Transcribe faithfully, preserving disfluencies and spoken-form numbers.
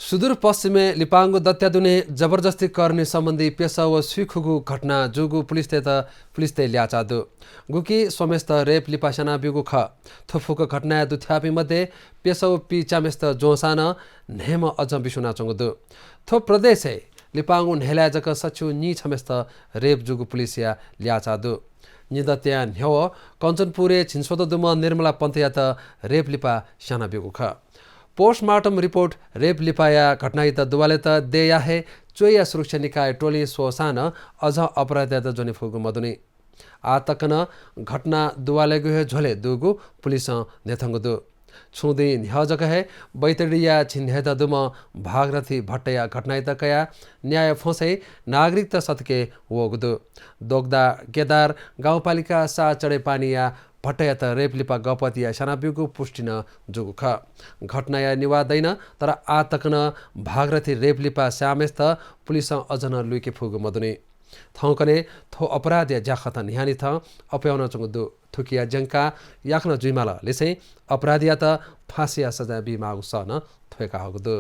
सुदूरपश्चिमय् लिपांगु दत्याः दुने जबरजस्ती करणी सम्बन्धी प्यसः व स्वीखुगू घटना जूगु पुलिसतय्त पुलिसतय् ल्याःचाः दु। गुकी स्वम्हेसित रेप लिपा स्यानाब्यूगु खः। थ्व फुक्क घटनाय् दुथ्याःपिं मध्ये प्यसः व पीच्याम्हेसित ज्वंसां नं न्हय्म्ह अझं बिस्युनाच्वंगु दु। थ्व प्रदेशय् लिपांगु न्हय्लाय् जक सच्छि व नीछम्हेसित रेप जूगु पुलिसया ल्याःचाः दु। निदँत्यां न्ह्यः कञ्चनपुरय् झिंस्वदँ दुम्ह निर्मला पन्तयात रेप लिपा स्यानाब्यूगु खः। Postmortem report रेप लिपाया घटनायात दुवालेत देय्‌या हे च्वय्‌या सुरक्षा निकाय टोलिं स्वःसां नं अझं अपराधीयात ज्वने फुगु मदुनि। आः तक नं घटना दुवालेगु हे झ्वलय् दुगु पुलिसं न्ह्यथंगु दु। छुं दिं न्ह्यः जक हे बैतडीया झिंन्हय्‌दँ दुम्ह भागरथी भट्टया घटनायात कयाः न्याय फ्वंसां नागरिकत सतके वःगु दु। दोगदा गेदार गाउँपालिका सात चडेपानीया भट्टयात रेप लिपा गपतिया स्यानाब्यूगु पुष्टि नं जूगु खः। घटनाया निवाः दइन, तर आः तक नं भागरथी रेप लिपा स्याःम्हेसित पुलिसं अझ नं लुइके फुगु मदुनि। थौंकन्हय् थ्व अपराधया ज्याखँत न्ह्याःनिथं अप्वयावनाच्वंगु दु। थुकिया ज्यंका याकनं जुइमाल लिसें अपराधीयात फाँसीया सजाय बीमाःगु सः नं थ्वय्‌काहःगु दु।